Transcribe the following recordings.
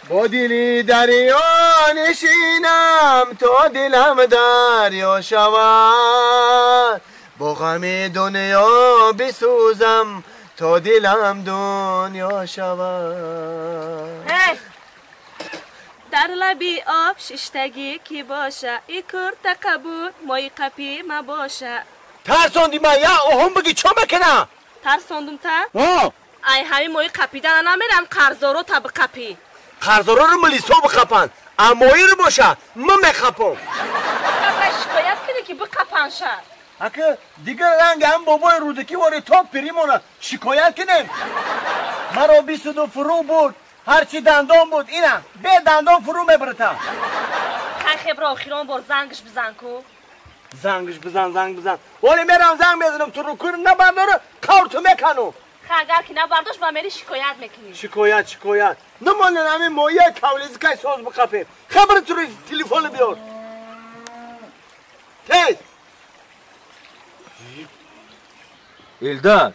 Бо дили дарё нишинам то дилам дарё шавад, бо ғами дунё бисӯзам то дилам дунё шавад. Дар лаби об шиштагӣ ки боша, и курта қабул мои қапӣ мабоша. Тарсонди ман, я оҳум биги чо мекунам? Тарсондум та? Ай ҳами мои қапидана намерам, қарзоро та биқапӣ. Қарзороро милисо биқапанд, а моиро боша ман меқапам. Қапа шикоят кунӣ ки биқапанша. Ака дигар ранг ҳам бобои Рӯдакӣ вори то пиримона шикоят кунем. Маро бисуду фурӯ бурд, ҳарчи дандон буд, ина бе дандон фурӯ мебарата. Хай хебро охирон бор зангш бизан ку. Зангш бизан, занг бизан. Оли мерам занг мезанам, ту рукур набардора, каврту мекану. Хай агар ки набардошт, ба мери шикоят мекунӣ. Шикоят, шикоят. Намонен ҳамин моия кавлизикай соз биқапем. Хабар ту телефону биёр. Тез. Элдар,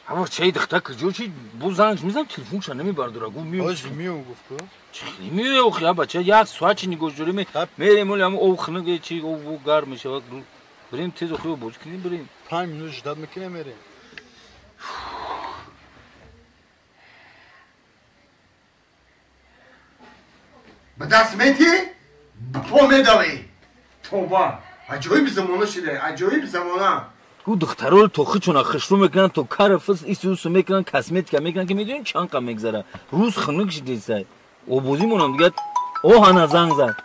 ҳама чай духта куҷо чи бо зангш мезанам, телефонша намебардора, гу миём. Ош миём гуфт ку? Чи миём, охи, а бача як соат чи нигоҳ дорем, мерем оли ҳама об хунук чи об гарм мешавад, бирем тез охи бозӣ кунем, бирем. 5 минут ждать мекунем, мерем. Ба даст метӣ, ба по медавӣ. Тоба, аҷоиб замона шуда, аҷоиб замона. Ку духтаро то хичона хушрӯ мекунанд, то кара фис исусу мекунанд, косметика мекунанд, ки медонӣ чанд қа мегзара. Рӯз хунук шидесай. Обозӣ монам дигар. Оҳана занг зад.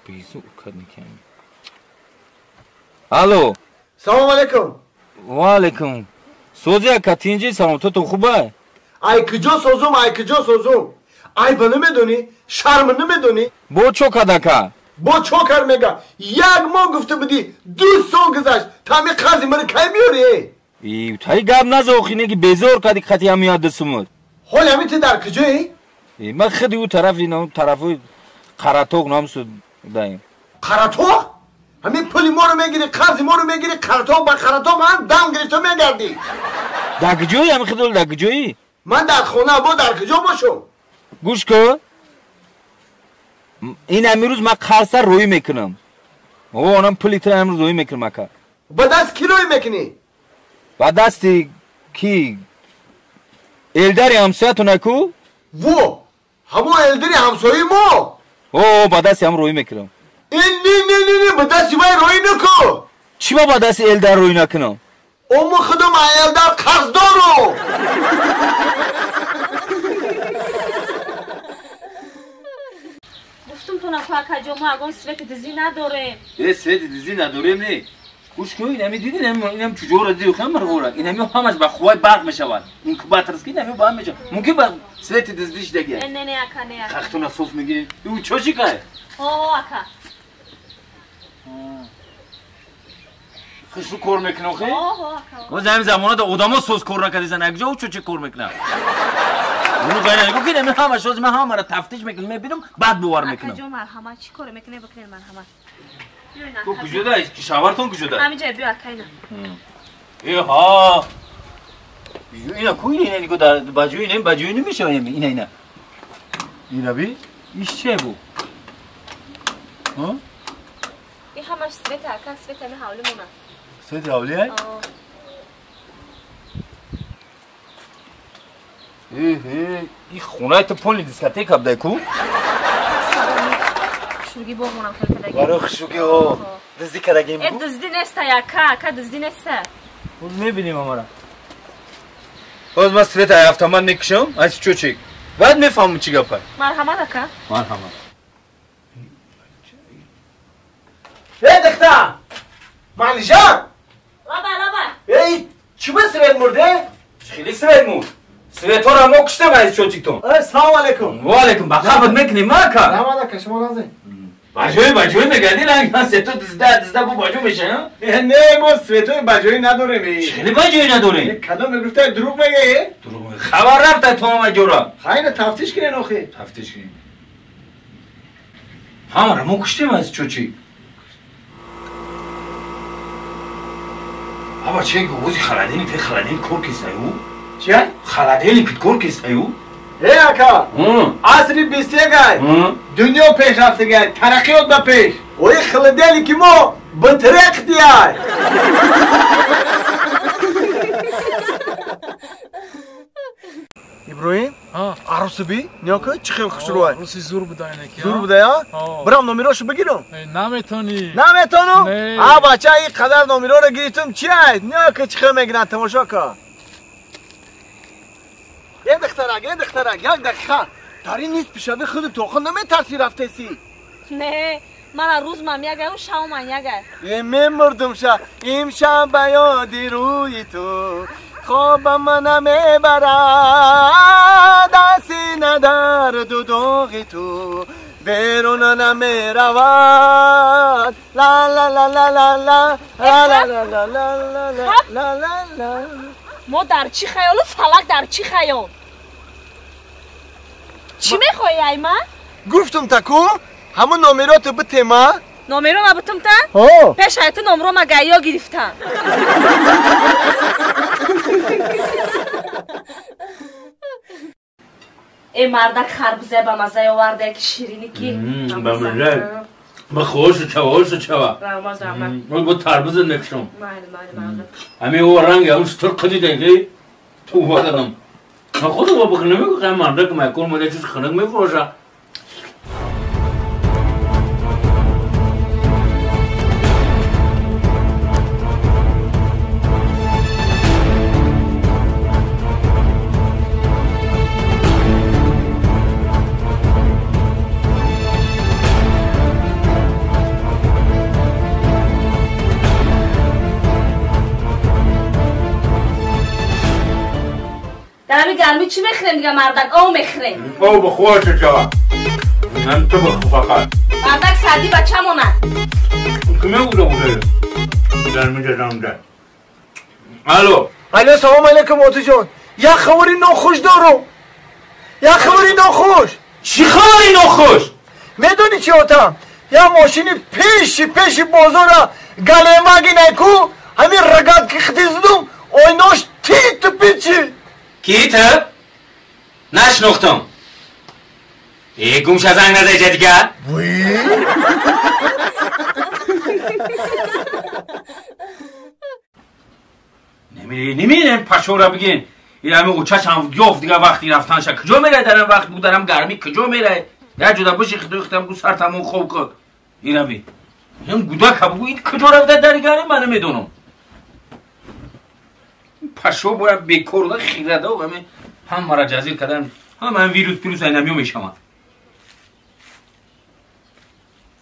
Безу укад мекунам. Алло. Салом алейкум. Ва алейкум. Сози ака тинҷи, саломатотон хубай? Ай куҷо созум, ай куҷо созум? Ай ба намедонӣ, шарм намедонӣ? Бо чо кадака? Бо чо кар мега? Як моҳ гуфта будӣ, 2 сол гузашт, тами қарзи маро кай меёрӣ? И тай гап наза охи, неги безор кади қати ҳами ядисумуд. Ҳол ҳами ту дар куҷоӣ? Ман худи ӯ тарафи тарафи Қаратоғ намсуд даем. Қаратоғ? Ҳамин пули моро мегирӣ, қарзи моро мегирӣ, Қаратоғ ба Қаратоғ ҳам дам гирифта мегардӣ. Дар куҷоӣ ҳами худол, дар куҷоӣ? Ман дар хона, бо дар куҷо бошам? Гӯш кун. Ин амирӯз ман қарза рӯй мекунам. О, онам пули тра амрӯз рӯй мекунам ака. Ба даст ки рӯй мекунӣ? Ба дасти ки? Элдари ҳамсоятона ку? Во, ҳамон элдари ҳамсояи мо. О, ба дасти ҳам рӯй мекунам. Ин не не не не, ба дасти вай рӯй наку. Чӣ ба дасти элдар рӯй накунам? О, мо худам элдар қарздору. Акаҷо, мо ягон свети дизӣ надорем. Э, свети дизӣ надорем не. Гӯш кун, инами дидин, инам чуҷоро диди, хамарғора. Инами ҳамаш ба хувай барқ мешавад. Инкубаторски инами ба мешавад. Мумкин ба свети диздӣ шидаги. Э, не, не, ака, не, ака. Хахтуна соф мегирем. Ӯ чо чӣ кай? О, ака. Хушрӯ кор мекунӣ, охе? О, ака. Боз ҳамин замонада одамо соз кор накардисан, якҷо ӯ чо чӣ кор мекунад? Уну гайна нигоҳ кун, ҳамин ҳама шоз ман ҳамаро тафтиш мекунам, мебинам, баъд бовар мекунам. Акаҷон, марҳамат, чӣ коре мекунед, бикунед, марҳамат. Ку куҷода? Шавҳартон куҷода? Ҳаминҷа биё, ака, ина. Э, ҳа. Ина ку, ина нигоҳ, дар ба ҷои ина, ба ҷои намешавад, ина, ина. Ина би? Иш че бу? Ҳа? Ин ҳамаш света, ака, света ҳамин ҳавли мона. Свети ҳавли, ай? Ин хонаи ту полни дискотека будай ку? Хушругӣ боғмонам хел кардагӣ. Барои хушругӣ, о, дуздӣ кардагим Э, ку? дуздӣ неста, ака, ака, дуздӣ неста. Боз мебинем амара. Боз ман света ай автомат мекушам, ай чучик. Баъд мефаҳмам чӣ гапа. Марҳамат, ака. Марҳамат. Э, духтар! Малижан! Лаба, лаба. Эй, чӣ ба свет мурде? Хеле свет мурд. Светора мо куштем аз чочиктон. Э, салом алейкум. Ва алейкум. Ба қабд мекунем, ака. Раҳмат, ака, шумо розӣ? Баҷои, баҷои мегардӣ, ранг свето дизда, дизда бу баҷо меша, ҳа? Не, мо светои баҷоӣ надорем. Хеле баҷоӣ надорем. Кадом мегуфта, дурӯғ мегӯӣ? Дурӯғ мегӯ. Хабар рафта то ҳама ҷора. Хайна тафтиш кунен охи. Тафтиш кунем. Ҳамаро мо куштем аз чочик. Аба че ози холодильник, те холодильник кор кисай ӯ? Чия? Холодильник кор кисай ӯ? Эй ака, асри 21 дунё пешрафтагай, тараққиёт ба пеш. Ои хилидели ки мо битреқ дияй. Иброҳим, арӯси би? Ниё ки чӣ хел хушрӯай? Арӯси зур буда инаки. Зур буда, я? Бирам номерошо бигирам? Наметонӣ. Наметонам? А бача, ин қадар номероро гирифтам, чи ай? Ниё ки чӣ хел мегиранд, тамошо кун. Е духтарак, е духтарак, як дақиқа. Дар ин низ пишави худи тоқин наметарсӣ рафтесӣ? Не, мана рӯзмам ягаю, шавман ягай. Е мемурдум ша, имшаб ба ёди рӯи ту. Хобам намебарад, сина дарду доғи ту. Берун намеравад. Ла ла ла ла ла ла ла ла ла ла ла ла ла. Мо дар чӣ хаёлу фалак дар чӣ хаёл? Чӣ мехоҳӣ ай ман? Гуфтум таку, ҳамун номерото битема. Номеро ма битум та? Пеш ай ту номро ма гайё гирифтам. Э мардак харбузе ба маза оварда, ки ширинӣ ки. Ба маза. Ба хошу чава, хошу чава. Раҳмат, раҳмат. Ман бо тарбуза мекушам. Майли, майли, майли. Ами о ранг ам штур қиди ки ту вадам. Ман худу бо бихнам ки қай мардак майкон мода чиз ханак мефурӯша. Дарами гармӣ чӣ мехӯрем дига мардак? Ов мехӯрем. Ов бихӯр чачава. Ман ту бихӯр фақат. Мардак сардӣ бача монад. Ки мегӯда буда? Гармӣ дадамда. Алло. Алло, салом алейкум, отаҷон. Як хабари нохуш дорум. Як хабари нохуш. Чӣ хабари нохуш? Медонӣ чӣ отам? Як мошини пеши пеши бозора галемаги найку, ҳамин рогатки хитизидум, ойнош титу пичи. Ки ту? Нашнохтам. Э, гумша занг назаҷа дигар. Намерем пашора бигин. Ин ҳами учашам ёфт дигар вақти рафтанша. Куҷо мерай дар ин вақт бударам гармӣ куҷо мерай? Як ҷуда боши худо гу сар тамон хоб кун. Ина би. Ин гудака бугу ин куҷо рафта дар гармӣ ман намедонам. Пашо бояд бекор да хирада ҳаме ҳамаро ҷазир кардан, ҳама вирус пирус айнамиё мешаванд.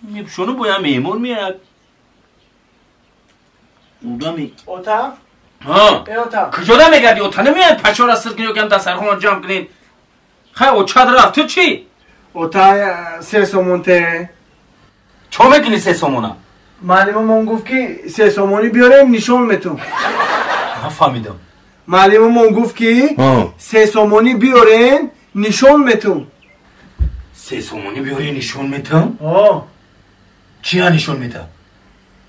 Мепӯшону бояд меҳмон меяд. Одами ота? Ҳа. Э ота. Куҷо намегарди? Ота намеяд пашора сир кунед ё кам дастархонро ҷамъ кунед. Хай очад рафт, ту чӣ? Ота 3 сомон те. Чо мекунӣ 3 сомона? Муаллимамон гуфт ки 3 сомонӣ биёрем нишон метум. Нафаҳмидам. Муаллимамон гуфт ки 3 сомонӣ биёрен нишон метум. 3 сомонӣ биёрен нишон метум? О. Чия нишон мета?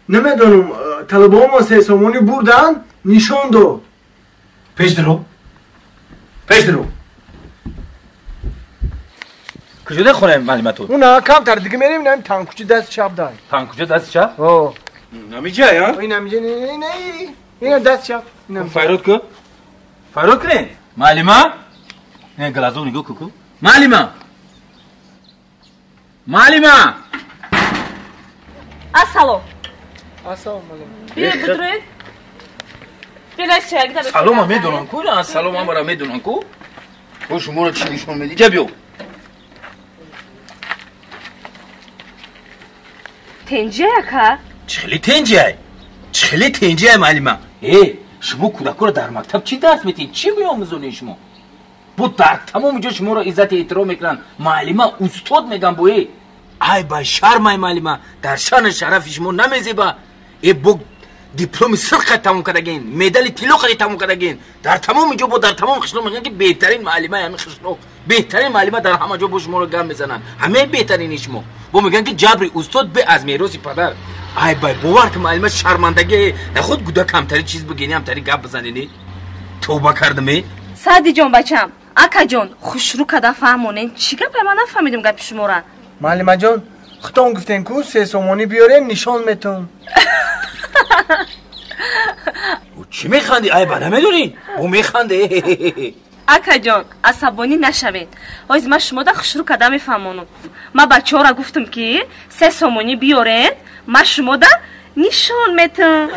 Намедонам, талабаҳомо 3 сомонӣ бурдан нишон дод. Пеш даро. Пеш даро. Куҷода хонаи муаллиматон? Уна камтар дига мерем, инам танкучи даст чап дай. Танкуча даст чап? О. Намиҷа, я? Инамиҷа, не, не, ина даст чап. Файрод ку? Файрод кунед? Муаллима? Не, глазо нигоҳ ку ку. Муаллима! Муаллима! Ассалом. Ассалом алейкум. Биё бидуред. Салома медонам ку, ассалом ҳамаро медонам ку. Ко шуморо чӣ нишон медӣ? Ҷа биё. Тенҷия ка? Чӣ хеле тенҷиай? Чӣ хеле тенҷиай муаллима? Э, шумо кӯдакоро дар мактаб чӣ дарс медиҳед? Чӣ меомӯзонед шумо? Бо дар тамоми ҷо шуморо иззати эҳтиром мекунанд. Муаллима устод меган бо э. Ай ба шармай муаллима, дар шаъну шарафи шумо намезеба. Э бо дипломи сирқа тамом кардагин, медали тилло қади тамом кардагин. Дар тамоми ҷо бо дар тамоми қишлоқ мегӯянд ки беҳтарин муаллимаи ҳамин қишлоқ, беҳтарин муаллима дар ҳама ҷо бо шуморо гап мезананд. Ҳамаи беҳтарини шумо. Бо мегӯянд ки ҷабри устод бе аз мероси падар. Ай бай бовар ки муаллима шармандагӣ, наход гуда камтари чиз бигини, ҳамтари гап бизанини. Тавба кардаме? Саъдиҷон бачам, Акаҷон, хушрӯ када фаҳмонен, чӣ гапе? Ман нафаҳмидим гапи шуморо. Муаллимаҷон, худтон гуфтен ку 3 сомонӣ биёрен, нишон метон. Чӣ механдӣ? Ай, ба намедонӣ? Ӯ механде. Акаҷон, асабонӣ нашавед. Ҳоз ман шумода хушрӯ када мефаҳмонам. Ман бачаҳоро гуфтам ки 3 сомонӣ биёрен, ман шумода нишон метам.